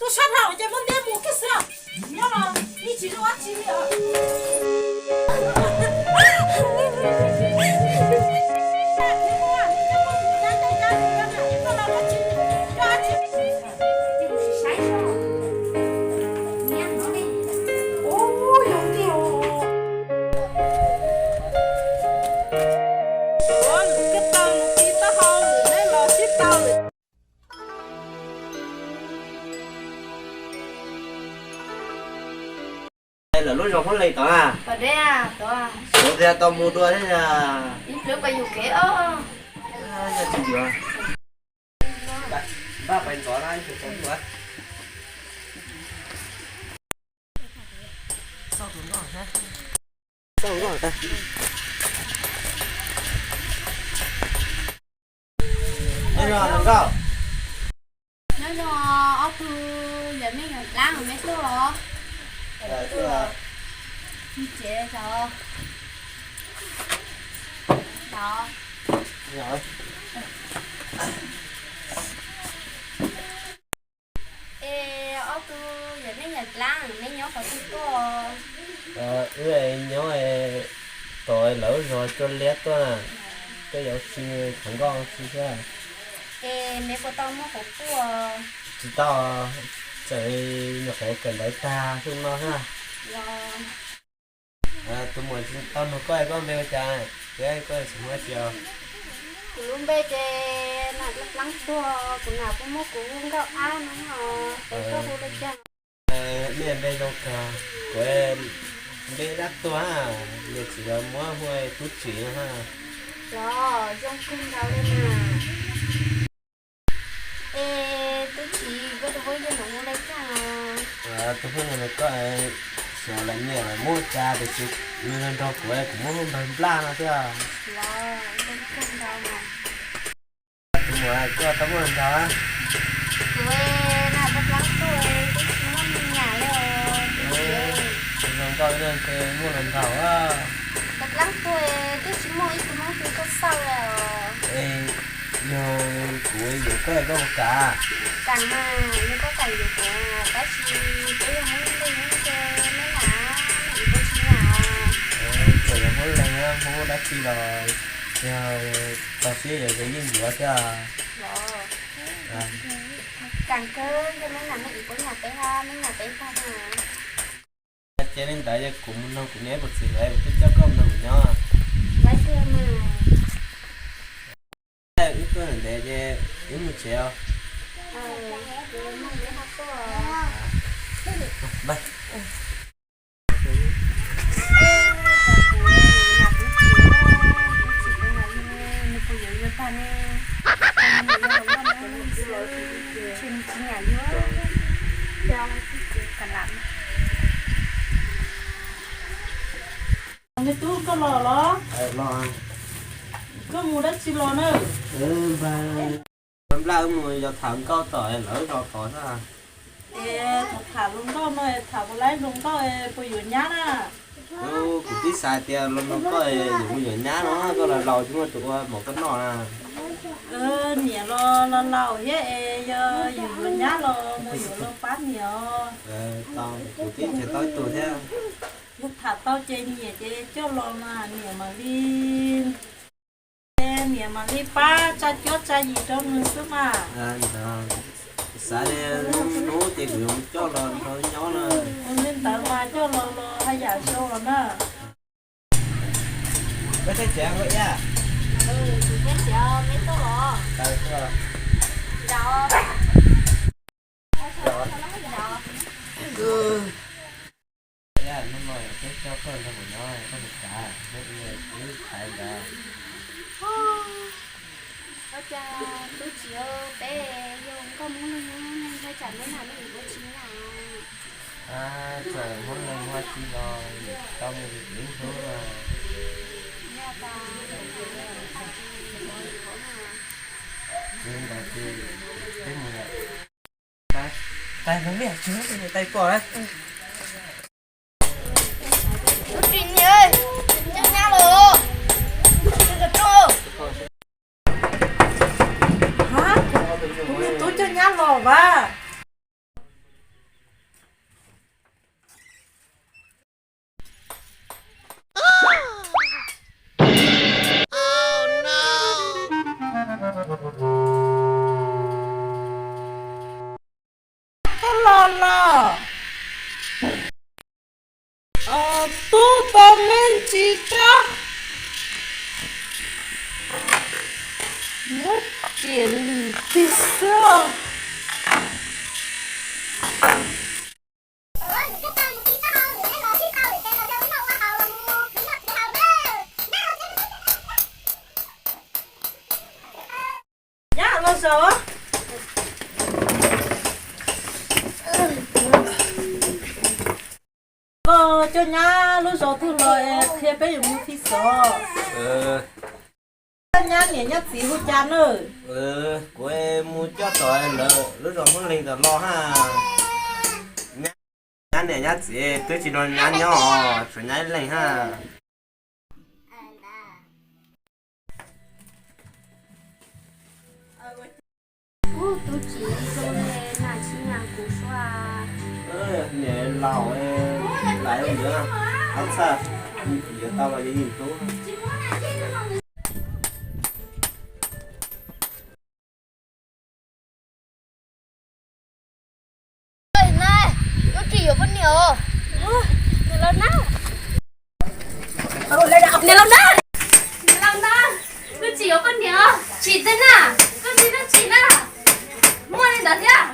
Sab dhau ces muab ntiab mus kiag xwb. Nyob los yeej tsis zoo dab tsi li os. Lawv lub zos Hmoob Lees tod na. Kuv thiaj tau mus dua thiab. Yog tsis yuav, npaj pais ntxov na, ib tug tau tuaj. Nyob zoo hluas nkauj. Nyob zoo ob tug yawm neej yawm dlaab, meb tuaj los? Tsev os. Es ob tug yawm neej yawm dlaab, neb nyob qhov twg tuaj? Wb nyob tom lawv zos Tsua Liab tuaj na. Koj yuav ua si tham nkauj ua si thiab. Es neb puas tau muaj hauv puj? Tsis tau, tseem nyuam qhuav kawm ntawv tag xwb no thiab. Tus muam tsis tau nug koj, koj npe ua cas, thiab koj tsis muaj dab tsi os? Kuv lub npe ces Nam Dlaab Dlaab Tuag, kuv nam puas muab kuv hu Nkauj Ab no os, es koj hu li cas? Nej npe zoo kawg, kuv npe Dab Tuag, niam txiv lawv muab hu Tub Tsim no. Los zoo kawg nkaus li na. Es Tub Tsim, koj tus phooj ywg ntawd hu li cas? Tus phooj ywg ntawd koj, xyov lawv niam lawv muab ua cas tiam sis nws nrog kuv, kuv muab hu Npawg Nplaj no thiab. Los zoo kawg nkaus na. Tus muam, koj tau muaj hluas nraug? Kuv Nam Dlaab Dlaab Tuag, twb tsis muaj me nyuam li os. Zoo nkauj, muaj hluas nraug. Dlaab Dlaab Tuag, twb tsis muaj ib tug Hmoob twg tuaj xauj li os. Es yog kuv yuav koj, koj puas kam? Kam mas, yog koj kam yuav kuv, tab sis peb yog Hmoob Leeg ces neb nam, neb ib puas tsis nam? Txawm yog Hmoob Leeg, Hmoob dab tsi los yog txog siab yus yeej yuav thiab. Kam kawg, yog neb nam neb ib puas nam peb, neb nam peb tag na. Ces li ntawd yog kuv mus noog kuv niam kuv txiv lawv, kuv twb coj koj mus nrog kuv nyob. Wb tuaj ntev ces wb mus tsev os. Me tub, koj los los? Koj mus dab tsi los na? Nplaj wb mus yos tham nkauj tom lawv zos tod na. Es tham hluas nkauj no, tham puas laib hluas nkauj, puas yuav nyab na? Kuv twb xav tias los nrog koj yuav mus yuav nyab no, koj los laus tsis muaj tus ua mov koj noj na. Niam los laus thiab es yog yus yuav nyab los mus yuav los pab niam os. Kuv twb nrhiav tau ib tug thiab. Yog tham tau ces niam ces coj los mas niam mam li, niam mam li pab tsa cuab tsa yim rau nws xwb mas. Xav li hnub ces kuv yuav mus coj los nrog nyob na. Ua li ntawd mas coj los los haj yam zoo los na. Peb thiaj tsev, peb tuaj los. Hnub no peb coj koj nrog kuv nyob, koj puas kam? Peb ua ib thaiv ntawd. Ua cas Tub Tsim, peb yog nkauj Hmoob Leeg, neeg nyob tsam neb nam neb ib puas tsis nam? Txawm Hmoob Leeg Hmoob tsis los tau mus ib hnub na. Li ntawd ces peb mus lawm. Tais, tais, tais pom na. Tub Tsim niam, coj nyab los. Ha, kuv me tub coj nyab los vas. Los, tub tau me ntsis rau, muab riam lwm tig xwb. Nyab los zaum. Koj coj nyab lub zos twg los es qhia peb yuav mus fij xov. Nyab niam nyab txiv hu cas na? Kuv mus coj tom lawv lub zos Hmoob Leeg tom los ha. Nyab niam nyab txiv twb tsis nrog nyab nyob os, tshuav nyab ib leeg ha. Ub, tus txiv zoo li na tsis nyas kuv suav. Niam laus, lawv ntawd, ob txhaj, yuav tau los yog yus tub. Tus tsis yuav poj niam os. Niam laus na. Niam laus na. Niam laus na. Tus tsis yuav poj niam os. Tsis tej na. Koj tsis, koj tsis na. Muaj li ntawd thiab.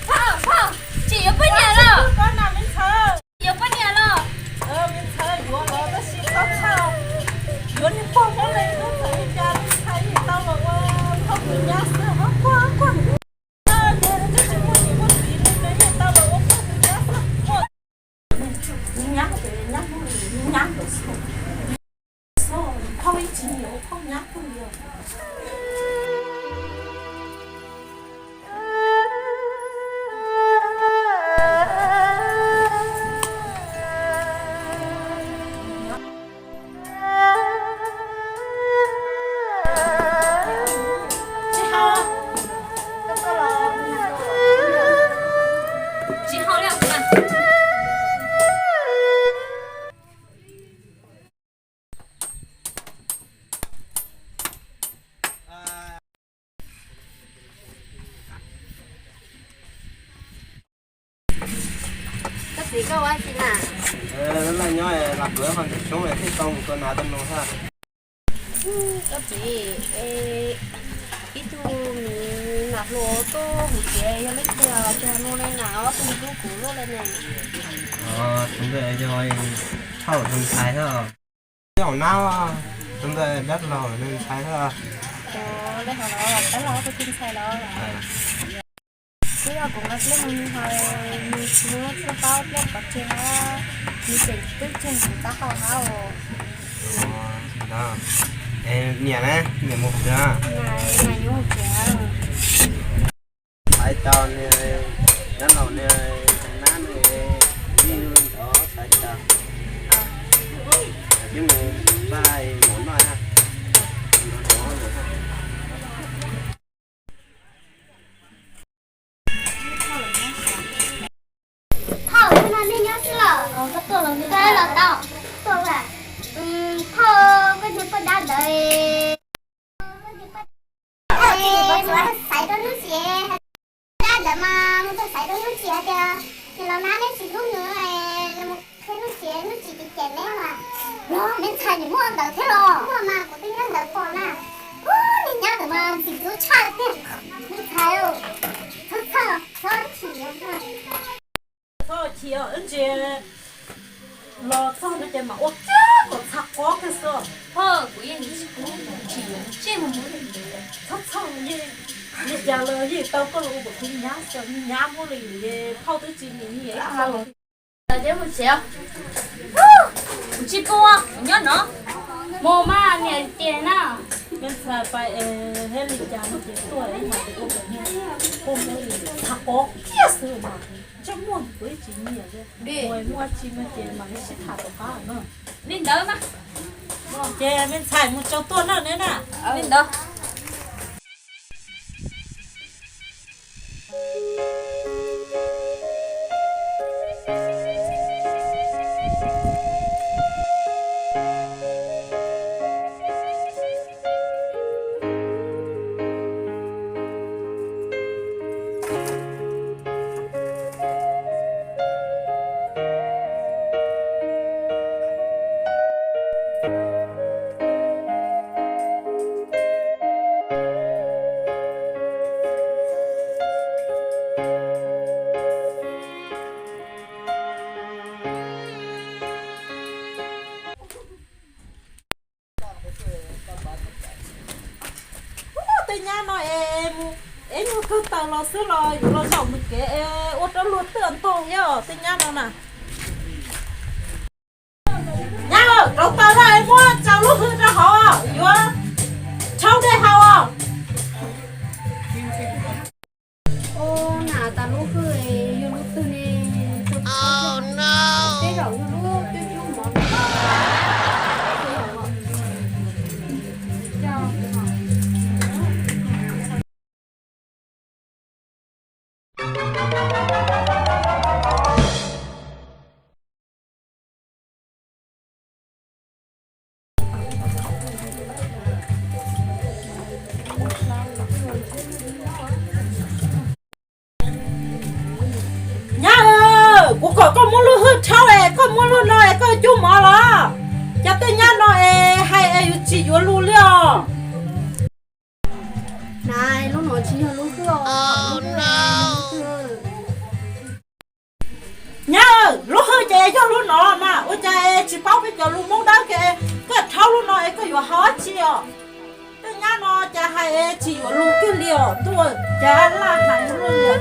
Phauj, phauj, tsis yuav poj niam los? Tsis yuav poj niam los? Yuav niag pog Hmoob Leeg ntawd txawm li cas, tsis tau los ua phauj tus nyab xwb, quaj quaj. Tsis muaj niam muaj txiv li, tau los ua phauj tus nyab xwb. Nyab, nyab, nyab, nyab, phauj ib tsis nyiam ua phauj nyab kawg li. Tsis haus. Tsis haus li. Koj txiv, koj ua dab tsi na? Laj nyob los pluav qhov ntawm xyoob thiaj tau mus tua nas tua noog thiab. Koj txiv, ib tug miv nam hluas tuaj hauv tsev yog leej twg, cas hnub no nas ob tug hlub kuv luaj li ne? Tus ntawd yog Thauj tus ntxhais thiab. Yog hauv nab, tus ntawd dab laug tus ntxhais thiab. Dab laug tus ntxhais los. Twb yog kuv nqa dlej mus nws ho, nws tsis muaj txoj paub dlej pov tseg na, nws tseem twb tseg kuv taub hau hab os. Niam na, niam mus qhwv na. Niam nyuam qhwv. Xaiv tau nws, nyob no nws nab nws, nws ntov xaiv tau. Coj mus npaj mov noj na. Phauj, hnub no nej nyob xwb los? Koj los tau. Phauj, koj niag poj dab ntawd, xaiv rau hnub tsis, poj dab ntawd mas mus txog xaiv rau hnub tsis hais tias, ces los nab neb tsis hlub nws, mus qhia hnub tsis, hnub tsis ces cem neb mas. Los me ntxhais, nws muaj ntawd thiab los? Muaj mas, kuv twb nyob ntawd pom na. Ub, niag nyab ntawd mas ntxim hlub tshaj tiag. Me ntxhais, txhob txhawj, txhob chim. Txhob chim, ib ntsis los txog no ces mam ua kiag kom txha qob kiag xwb. Ho kuv yeej tsis pub chim, tsis mus mus li. Txhob txhawj, yeej li cas los yeej tau koj los ua kuv tus nyab xwb, nyab Hmoob Leeg, phauj twb tsis nyiam, nyiam ib qho los. Ces mus tsev, kuv tsis pub, kuv nyob no. Mus mas niam ces na. Me ntxhais, pais es thiab li cas no ces tuaj es mas ua kom niag poj Hmoob Leeg txha qob kiag xwb mas. Ntsej muag kuv ib tsis nyiam li. Mus muaj tsis no ces mam li sib tham tom qab no. Li ntawd mas. Ces me ntxhais, mus tsaus tuaj na neb na. Li ntawd. Ub, tej nyab no es, es nyuag kawg taws los xwb los yuav los zaum mus kev es ua rau luag twb ntog thiab os tej nyab no na. Nyab, rauv taws los es muab tsaws lub hwj rau hauv, yuav rhaub dej haus os. Ua na, tas lub hwj yog lub twg ne? Tej zaum yog lub cub cub mov. Nyab, kuv kom koj muab lub hwj rhaub es koj muab lub no es koj cub mov los? Cas tej nyab no es hais es yuav tsis yuav lus li os. Na, lub no tsis yog lub hwj os. Nyab, lub hwj ces yog lub no mas ua cas es tsis paub peb cov lus Hmoob Dawb es koj rhaub lub no es koj yuav hais dab tsi os? Tej nyab no cas hais es tsis yuav lus kiag li os, tuaj cas laj hais luaj li.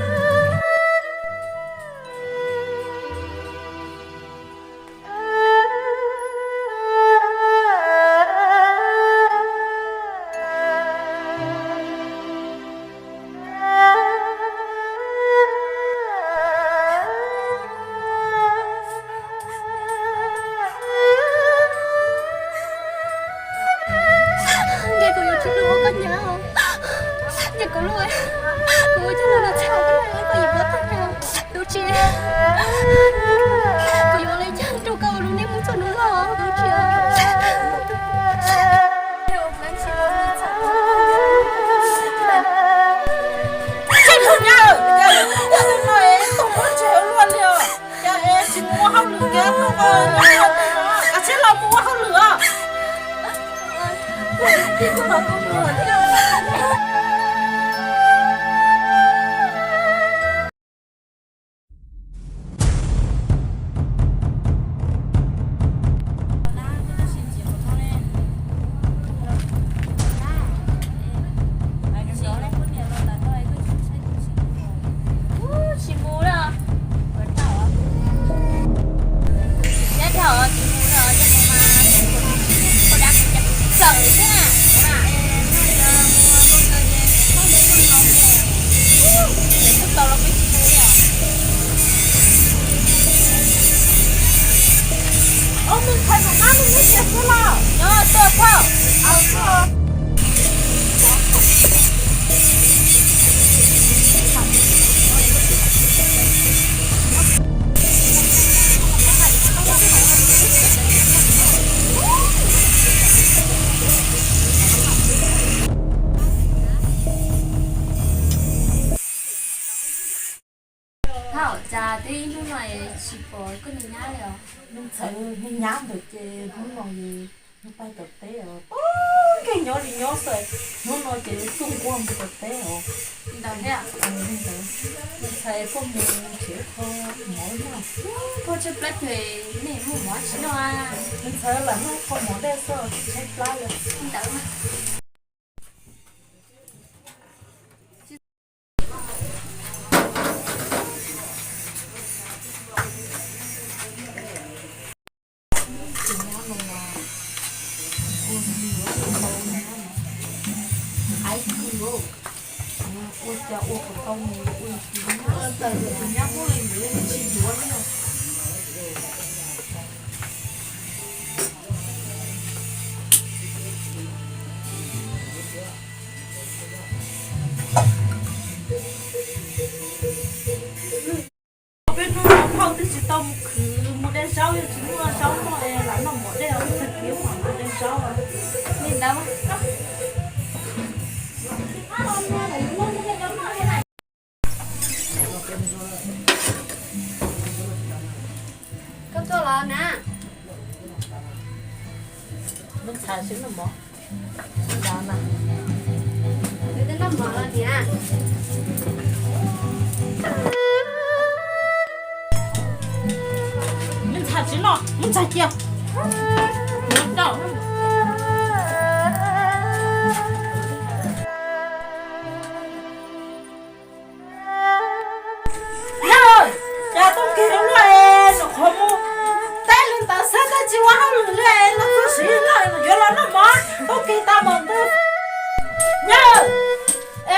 Ntshe kuv yuav tsis hlub koj nyab os. Ntshe kuv lub, kuv ua coj los txhawj koj yim puab tag nrho. Tus tsis, kuv yuav ua li cas rau koj ua lub neej mus txog hnub laus, tus tsis. Tsis mus nyab, cas yuav ua tus no es tus muab tsev luaj li os. Cas es tsis mus ua hauj lwm kiag, tus ko kav tsij los mus ua hauj lwm os. Tsis mus lawm. Nyob dhau tsis mus lawm, yog mus mas koj dab kuv cas kuv txawm xwb na. Tus tau los peb tsis mus li os. Ua me ntxhais mam mab me neb tias xwb los nyob tuaj thaum. Thaum cas twb ib hnub no es tsis pom koj niag nyab li os. Me ntxhais, me nyab ntawd ces hnub no es nws pais tom teb os. Nkeeg nyob li nyob xwb, hnub no ces tuaj nquag mus tom teb os. Ntawd thiab. Ntawd, me ntxhais koj mus nrhiav kho mov na. Koj tshaib plab ces nej muaj mov tsis noj a. Me ntxhais lam noj kho mov dej xwb tsis tshaib plab li. Ntawd. Ua cas ua kom tau mus ua tus nyab, tus nyab muab li ntawd tsis yuav li os. Peb hnub no phauj twb tsis tau mus khwv mus de zaub, yog tsis muaj zaub noj es lam noj mov dej os, txog kiv mam mus de zaub li ntawd. Koj tuaj los na. Me ntxhais xwb noj mov. Noj mov los niam. Me Tsis noj, muab ntxhais cia. Yog, cas Tooj Kis luaj es nws qhuav mus teb li ntawd xwb, twb tsis ua hauj lwm li es los txog siv noj yuav los noj mov, Tooj Kis tau npaum ntawd. Yog,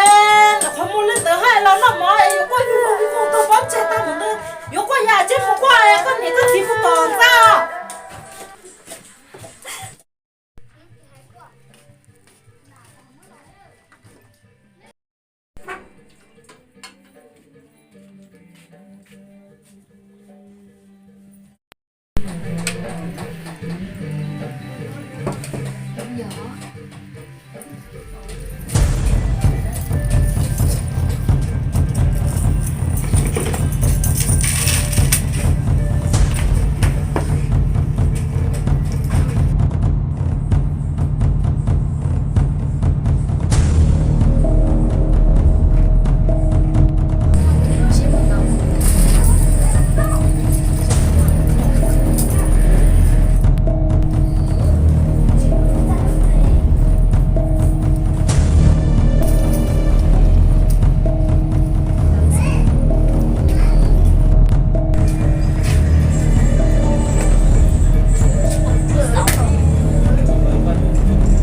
es nws qhuav mus li ntawd hais los noj mov es yuav quaj yug lug ib tug tug pob ntseg tau npaum ntawd, yuav quaj yam tsis mus quaj koj niam koj txiv kuv tom ntxaj.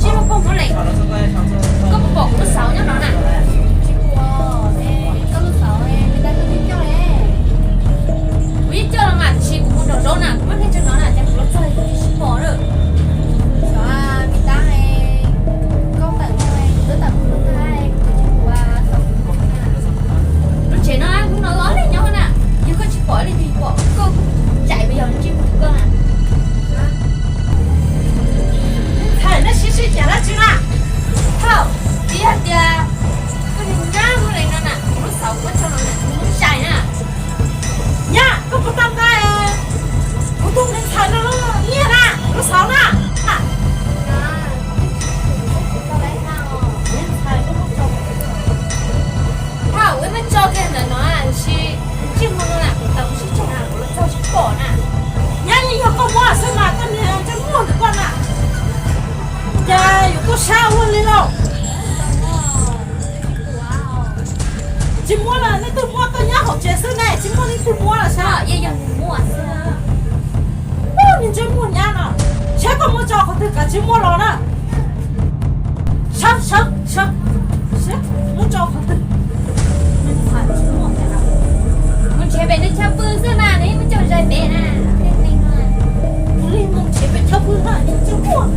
Tsis mus pom kuv li, koj puas pom kuv lub xauv nyob no na? Tsis pom, koj lub xauv li ntawd koj twb coj li. Kuv yeej coj los mas, tiam sis kuv mus nraum zoov na, kuv muab hle tso no na, cas kuv los txog kuv tsis pom lawm. Xyov, me tab, koj tawm no, kuv twb tawm mus lub ntag, kuv tsis pom xauv. Lub tsev no hnub no ob leeg nyob na, yog koj tsis pom li twg pom, koj kuj ncaim mus yog ntsej muag koj na. Ntxhais, nej sib sib cav dab tsi na? Thaum ub yog tias koj niag nyab muab li no na, kuv lub xauv muab tso no na, kuv lub sai na. Nyab, koj puas tau nqa kuv tus me ntxhais no lub nyiaj na, lub xauv na? Thaum ub muab tso kiag ntawm no, tab sis ntsej muag no na, kuv tau mus sib tsaug na, kuv los txog tsis pom na. Nyab, yeej yog koj muab xwb mas, koj niag ntsej muag ntawm koj na. Cas yuav tuaj sab ua luaj li lauj? Tsis muab lawm, leej twg muab, koj nyob hauv tsev xwb ne, tsis muaj leej twg muab lawm sab. Ub, niag ntsej muag nyab no, saib koj muab tso qhov twg, kav tsij muab los na. Sawv, sawv, sawv, sawv, muab tso qhov twg. Mus nrhiav pem nws chaw pw xwb mas nws yeej muab coj zais pem na. Ua li mus nrhiav pem chaw pw na, ntsej muag.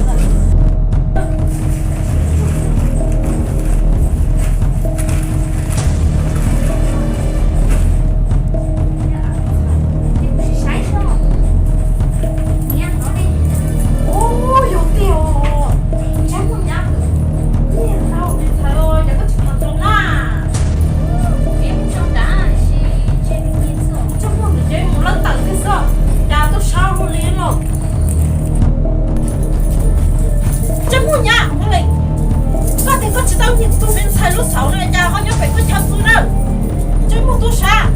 Ub, yog tiag os, ntsej muag nyab, niag tau me ntxhais os, cas koj tsis pom zoo na. Ntsej muag ntawm ces mus lawb tawm kiag xwb, cas tuaj sab ua luaj li lauj. Ntsej muag nyab, ua li, koj tias koj tsis tau nyiam tus me ntxhais lub xauv na, cas ho nyob pem koj chaw pw na. Ntsej muag tub sab.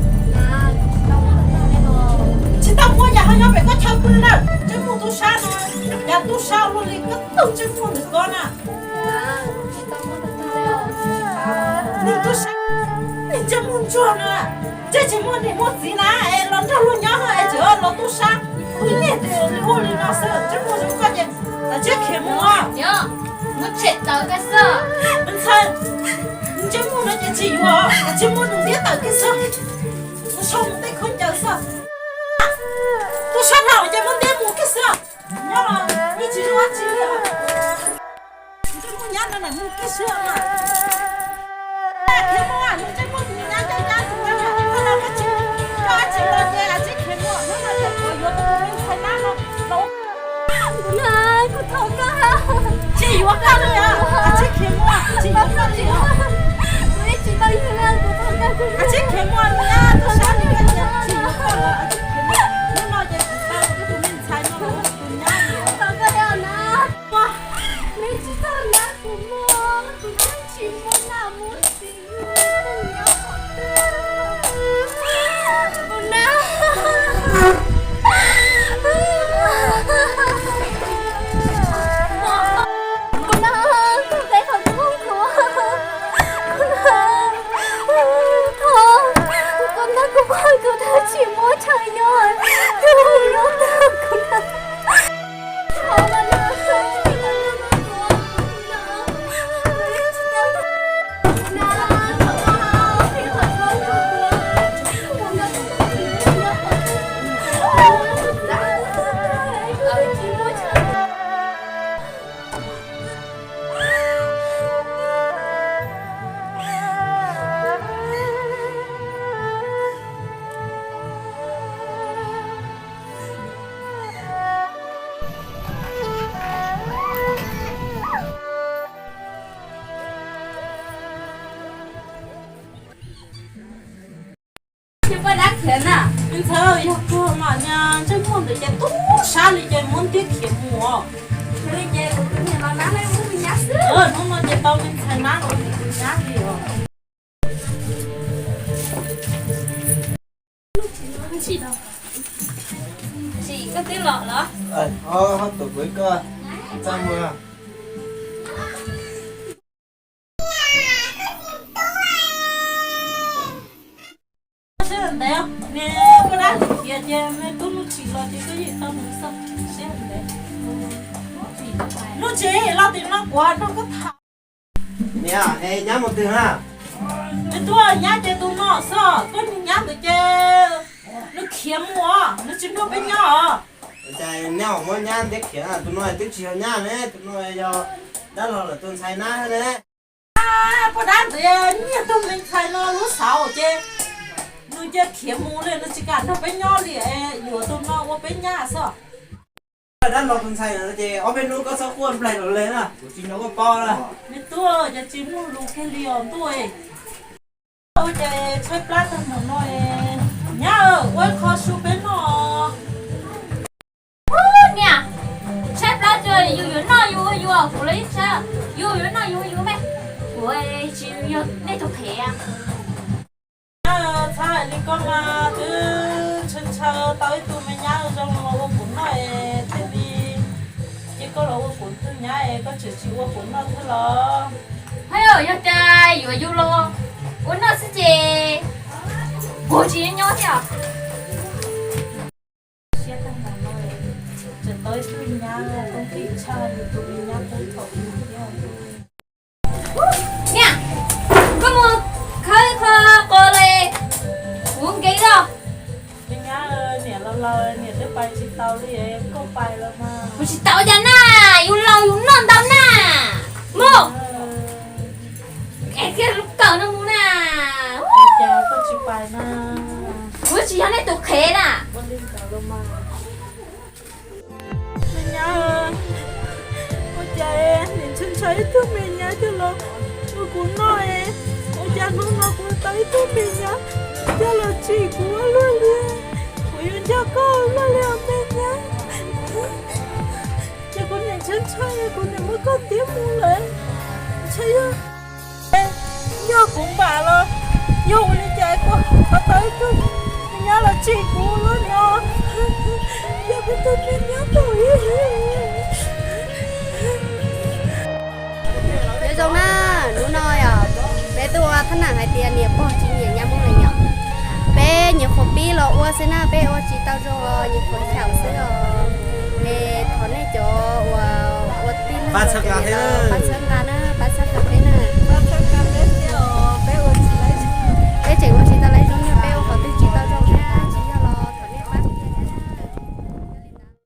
Tsis tau muab cas ho nyob pem koj chaw pw na. Ntsej muag tub sab no, cas tub sab ua luaj li, koj tus ntsej muag ntawm koj na. Niag tub sab, niag ntsej muag ntsuag na, ntsej tsis muaj niam muaj txiv na, es los nrog luag nyob es tseem los tub sab, tus niag tes li ua li no xwb, ntsej muag zoo koj ces, a, tsis khiav mus. Muab tshem tawm kiag xwb. Me ntxhais, ntsej muag no ces tsis yuav, tsis muaj nws ntiab tawm kiag xwb. Mus sau mus tej khaub ncaws xwb. Tub sab dhau ces muab ntiab mus kiag xwb. Nyob los yeej tsis zoo dab tsi li. Ntsej muag nyab no na, mus kiag xwb mas. Khiav mus, ntsej muag nyab ncaj ncaj tus na, koj los koj tsis, koj tsis los ces tsis khiav mus, hnub no ces kuv yuav tus me ntxhais nab no los. Kuv na, kuv thov koj. Tsis yuav koj li os, tsis khiav mus, tsis yuav koj li os. Kuv yeej tsis tau yug li, kuv thov koj, kuv tsis khiav mus, tub sab li koj ces tsis yuav koj li. Me ntxhais, yog kawg mas niag ntsej muag ntawd ces tub sab li ces muab ntiab khiav mus os. Hnub no ces tau me ntxhais nab los tus nyab li os. Koj twb los los? Tus kuv koj txaj muag. Siab ntev, nws poj dab khiav ces me tub Nuj Tsim los ces koj yeej tau mus xwb. Siab ntev. Nuj Tsim, los tim no kuv nrog koj tham. Niam, es nyab mus twg na? Nws tuaj nyab ces tus no xwb, koj niag nyab ntawd ces nws khiav mus os, nws tsis nrog peb nyob os. Cas neb muab nyab ntiab khiav na, tus no twb tsis yog nyab ne, tus no yog dab laug lawv tus ntxhais nab ne. Poj dab ntawd nyiag tug me ntxhais no lub xauv ces nws cia khiav mus li, nws tsis kam nrog peb nyob li, yuav tus no ua peb nyab xwb. Dab laug tus ntxhais no ces ob peb hnub koj txhob quaj nplaig los li na, kuv tsis nrog koj paub na. Me tub, yog tsis muaj lus kiag li os ntuj. Ua cas tshaib plab tag mus no, nyab ua ib qho su peb noj. Niam, tshaib plab tsuas yus yuav noj yus ua yus, kuv los yeej tshaib, yus yuav noj yus ua yus me, kuv tsis yog nej tus qhev. Txhob hais li koj mas, twb ntshaw ntshaw tau ib tug me nyab zoo los ua kuv noj es thiaj li, ces koj los ua kuv tug nyab es koj tseem tsis ua kuv noj thiab los? Hais yog cas yuav yus los ua noj xwb ces kuv tsis nyob thiab. Siab tag npaum no, tseem tau ib tug nyab koob tij tshaj yus tus me nyab poob thaum ub thiab. Niam, koj mus khawb qho qos los kuv nkees los. Me nyab, niam laus laus niam twb pais tsis tau li, koj pais los mas. Kuv tsis tau cas na, yus laus yus noj ntau na. Mus. Es kiag lub kawm no mus na. Cas koj tsis pais na? Kuv tsis yog nej tus qhev na. Me nyab, ua cas nim ntshaw ntshaw ib tug me nyab coj los ua kuv noj es, ua cas hnub no kuv tau ib tug me nyab coj los tsim kuv ua luaj li. Kuv yuav nco koj ua luaj li os me nyab. Ces kuv nim ntshaw ntshaw kuv nim muab koj tiab mus lawm. Ntshe yog yog kuv npam los yog ua li cas koj tau ib tug me nyab los tsim kuv lub no, yog kuv tus me nyab thaum ub. Nyob zoo na, hnub no yog peb tuaj ua thab nam hais tias niam pog tsis nyiam nyab Hmoob lawm yom. Peb nyuam qhuav pib los ua xwb na, peb ua tsis tau zoo os, nyuam qhuav xyaum xwb os. Es thov nej cov uas ua tij laug los